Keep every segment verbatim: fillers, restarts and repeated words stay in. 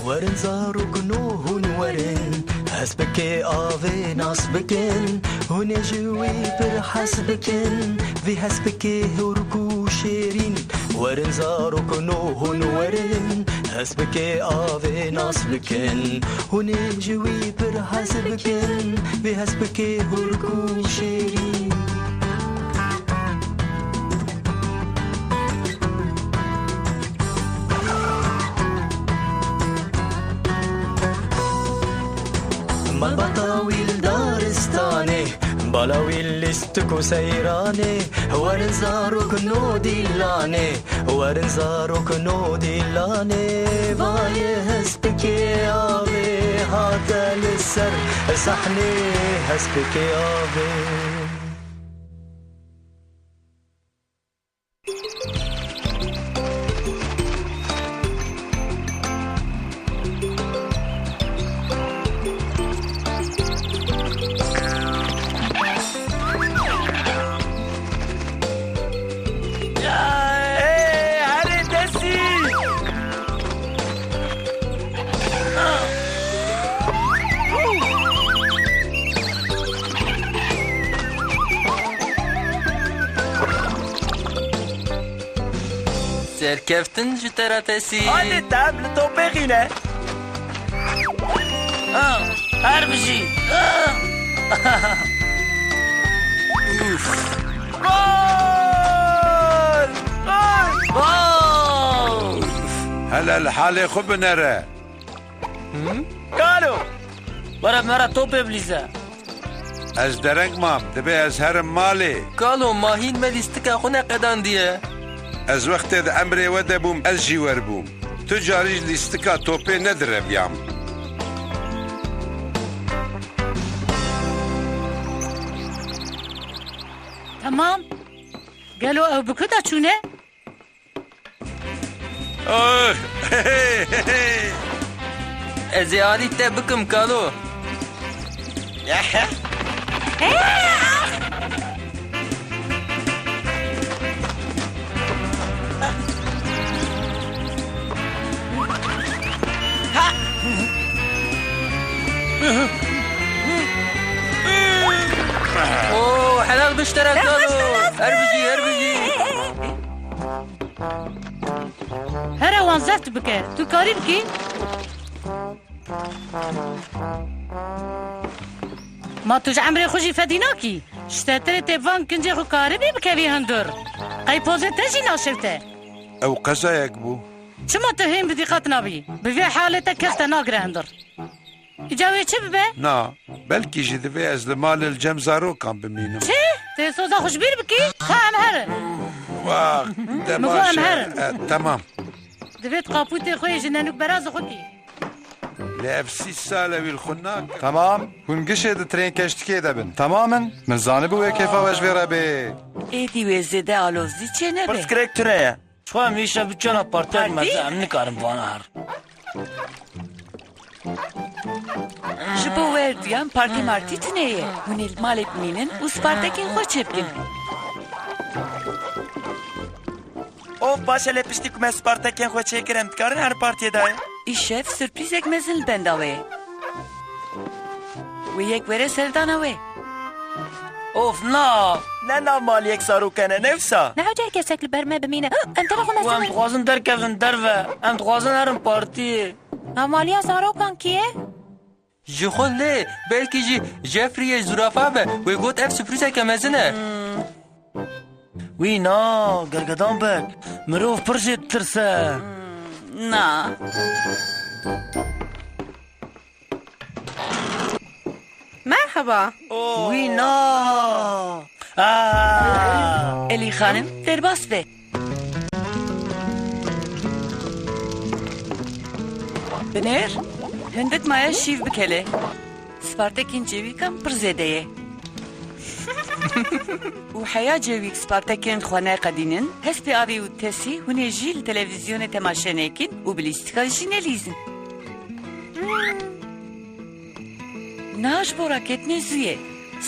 Werin zarokno hûn werin, hespikê avê nas bikin, hûn ê ji wî pir hez bikin, vî hespikê hûrk û şêrîn. Werin zarokno hûn werin, hespikê avê nas bikin, hûn ê ji wî pir hez bikin, vî hespikê hûrk û şêrîn. Malbata wî li daristanê, bala wî lîstik û seyranê, werin zarokno dîlanê, werin zarokno dîlanê, vayê hespikê avê hate li ser sahnê, hespikê avê. Ê, herê desî! Serkeftin ji te re tesî. Hadi te em li topê xîne. Ah, her bijî. Ah. Uf. Gol! Gol! Gol! Hele li halê xwe binere. Kalo! Were me re topê bilîze. Ez dereng mam, divê ez herim malê. Kalo, ma hîn me lîstika xwe neqedandiye. Ez wextê di emrê we de bûm, ez jî werbûm. Tu carî ji lîstika topê nedireviyam. Temam. Gelo ew bi ku de çûne? Oh! Ez ê alî te bikim, kalo. Oh, helal biştere, kalo. Her bijî, her bijî. Here wan zeft bike. Tu karî bikî? Ma tu ji emrê xwe jî fedî nakî? Ji te tirê tê van kincê xwe karibî bikevî hundir. Qey pozê te jî naşewte. Ew qezayek bû. Çima tu hîn bi dîqet nabî? Bi vê halê te kes te nagire hundir. Îca wê çi bibe? Na, belkî jî divê ez li malê li cem zarokan bimînim. Çi? Tê soza xwe ji bîr bikî? Ka em herin. Wah, de Min got baş em e. Herin. E, temam. Divê tu qapûtê xwe yê ji nenûk beraz xwe kî. Lê ev sî sal e wî li xwe nake. Temam, hûn gişê di trên keştikê de bin. Temam in? Min zanibû wê kêfa we ji vê re bê. Êdî wê zêde alozî çê nebe. Pirsgirêk tune ye. Çixwe em îşev biçûna partiyek mezin, em nikarin vana her. Ji bo we duyan partî martî tune ye. Hûn ê li malê bimînin û spartekên xwe çêbikin. Of, baş e, lê piştî ku me spartekên xwe çêkir, em dikarin herin partiyê de. Îşev surprîzek mezin li benda we ye. Wê yek were serdana we. Of, na! Ne nav maliyek zarokane, ne wisa? Niha car kesek li ber me bimîne. Em tena xwe Em mezin. Dixwazin derkevin derve. Em dixwazin herin partiyê. Navmaliya zarokan kî ye? Ji xwe lê, belkî jî Jeffreyê zûrafa be. Wê got ev surprîzeke mezin e. Wî na, gergedan bek. Mirov pir jê ditirse. Na. Merhaba. Wî na. Aa! Elî xanim, derbas be. Binêr, hindik maye şîv bikele. Spartekên cêwîkan pir zêde ye. Û heya cêwîk spartekên xwe neqedînin, hespê avê û tesî hûn ê jî li televîzyonê temaşe nekin û bi lîstika jî nelîzin. Niha ji bo raketine zû ye.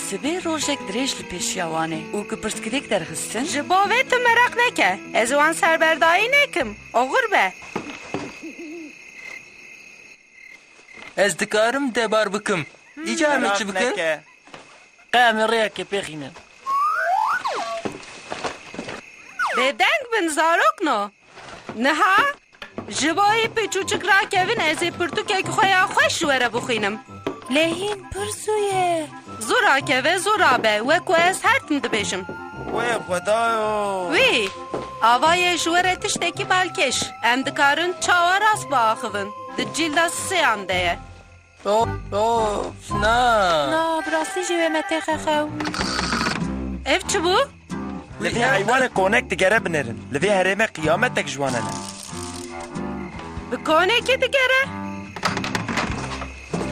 Sibê rojek dirêj li pêşiya wan e û ku pirsgirêk derxistin. Ji bo vê tu meraq neke. Ez wan serberdayî nekim. Oxir be. Ez dikarim debar bikim. Îcar me çi bikin? Qe em ê rêyekê pêxînin. Bêdeng bin zarokno. Niha ji bo wî piçûçik rakevin, ez ê pirtûkek xwe ya xweş ji we re bixwînim. Lê hîn pir zû ye. Zû rakeve, zû rabe, wek ku ez her tim dibêjim. Wê Xwedayo! Wî, ava ye ji we re tiştekî balkêş. Em dikarin çawa rast biaxivin. Di cîlda sêyan de ye. Of, of, na. Na, bi rastî jî wê me têxe xew. Ev çi bû? Li vê heywanê konek digere binêrin. Li vê herêmê qiyametek ji wan hene. Bi konekê digere?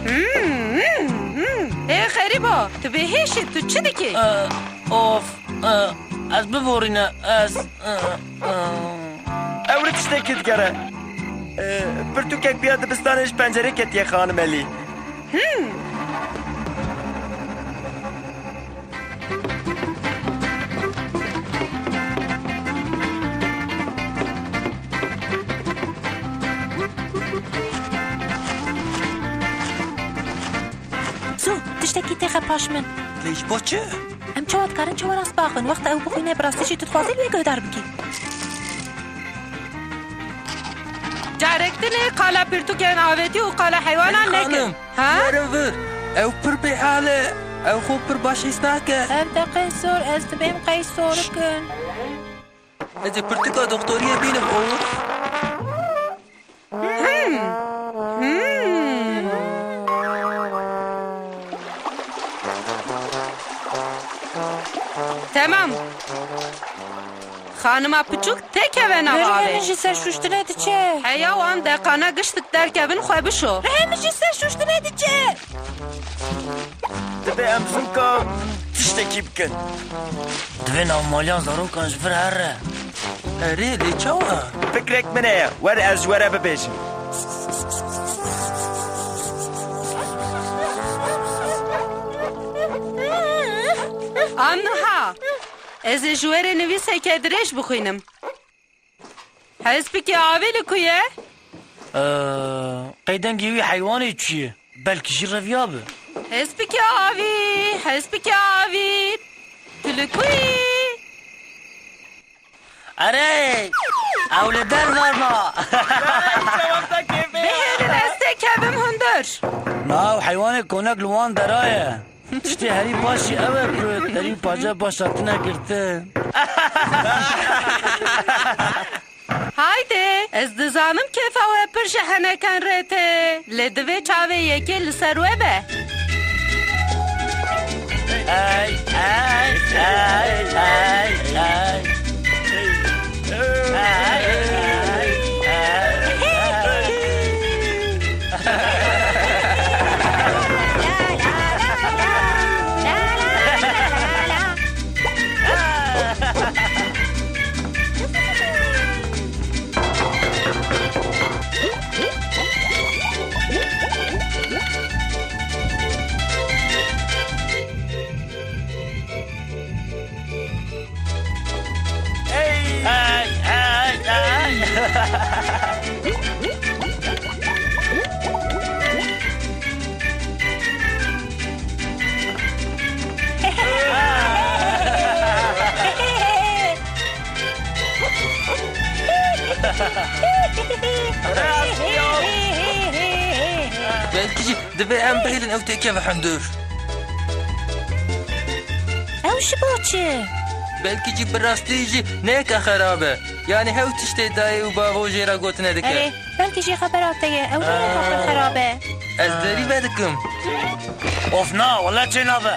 Hmm, hmm, hmm. Ê xerîbo, tu bêhêş î, tu çi dikî? Eh, of, eh, ez biborîne, ez, eh, eh. Ew li tiştekî digere. Eh, pirtûkek bûya dibistanê ji pencerê ketiye, xanim Elî. Hmm. Zû, tiştekî têxe paş min. Lê ji bo çi? Em çawa dikarin çawa rast baxin? Wexta ew bixwîne, bi rastî jî tu dixwazî wê guhdar bikî? Carek din ê qala pirtûkên avêtî û qala heywanan nekin. Xanim, ha? Werin vir. Ew pir bêhal e. Ew xwe pir baş hîs nake. Ev deqe zor, ez dibêm qey sorik in. Ez ê pirtûka doktoriyê bînim, of. Hmm. Hmm. Temam. Xanima piçûk têkeve nava avê. Rihê min ji ser şûştinê diçe. Heya wan deqana giştik derkevin xwe bişo. Rihê min ji ser şûştinê diçe. Divê em zûka tiştekî bikin. Divê navmaliya zarokan ji vir here. Erê, lê çawa? Fikrek min heye. Wer ez ji we re bibêjim. Aniha. Ez ê ji we re nivîseke dirêj bixwînim. Hespikê avî li ku ye? Ee, qey dengê wî heywanê çi ye? Belkî jî reviya be. Hespikê avî, hespikê avî. Tu li ku yî? Erê, ew li derve ma. Bihêlin ez têkevim hundir. Na, ew heywanê konek li wan dera ye. Tiştê herî baş jî ew e ku te wî pace baş hatine girtin. Haydi, ez dizanim kêfa we pir ji henekan re tê, lê divê çavê yekê li ser we be. Ey, ey, ey, ey, ey. Hey! Hey, hey, hey! Belkî jî divê em bihêlin ew têkeve hundir. Ew ji bo çi? Belkî jî bi rastî jî neyeke xerab e. Yanî hew tiştê dayê û bavo jê re gotine dike. Erê, belkî jî xebera te ye. Ew neyeke pir xerab e. Ez derî vedikim. Of na, wele çênabe.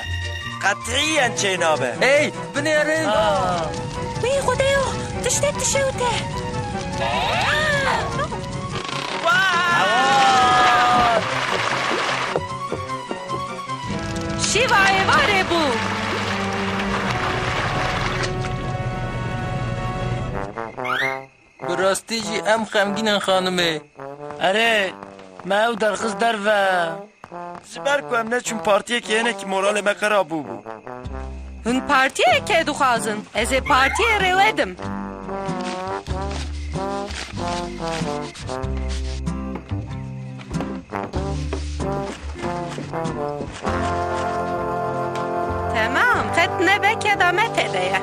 Qetîyen çênabe. Hey, binêrin. Wî Xwedêyo, tiştek dişewite. Şîva êvarê bû. Bi rastî jî em xemgîn in, xanimê. Erê, me ew derxist derve. Ji ber ku em neçûn partiyekê hinekî moralê me xerab bûbû. Hûn partiyeke dixwazin? Ez ê partiyê rêwedim. Nebe keda me tê de ye.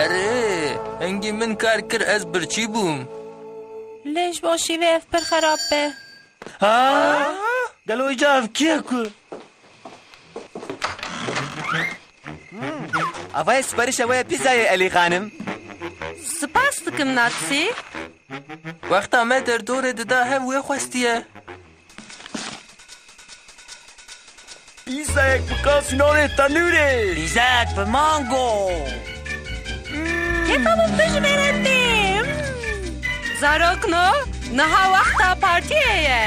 Erê, hingî min kar kir, ez birçî bûm. Lê ji bo şîvê ev pir xerab be. Ha? Gelo îca ev kî ye ku? Ava ye siparişa we ye pîzayê Elî xanim. Spas dikim Natsî. Wexta me derdorê dida hev wê xwestiye. Pîzayek bi qas û nanê tenûrê. Pîzayek bi mango. Kêfa min pişt vêre tê. Zarokno, niha wexta partiyê ye.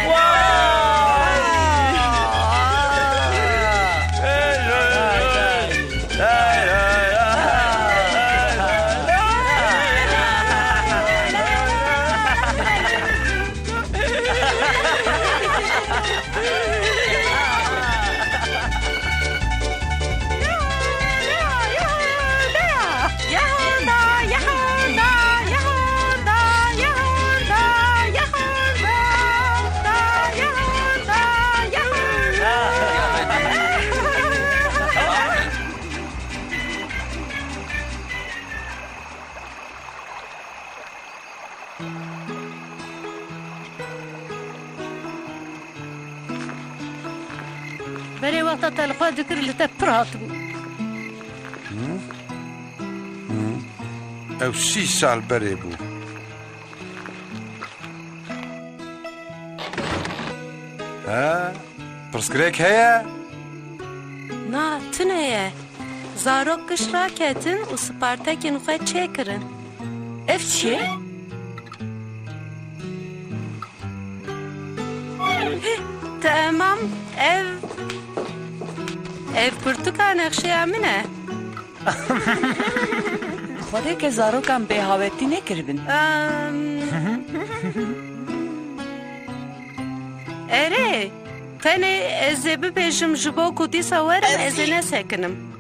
Berê wexta te li xwe dikir, li te pir hatibû. Ew sî sal berê bû. He? Pirsgirêk heye? Na, tune ye. Zarok giş raketin û spartekên xwe çêkirin. Ev çi ye? Temam, ev, ev pirtûka nexşeya min e. Xwedê ke zarokan bêhawetî nekiribin. Em. Erê, tenê ez ê bibêjim ji bo ku dîsa werin ez ê nesekinim.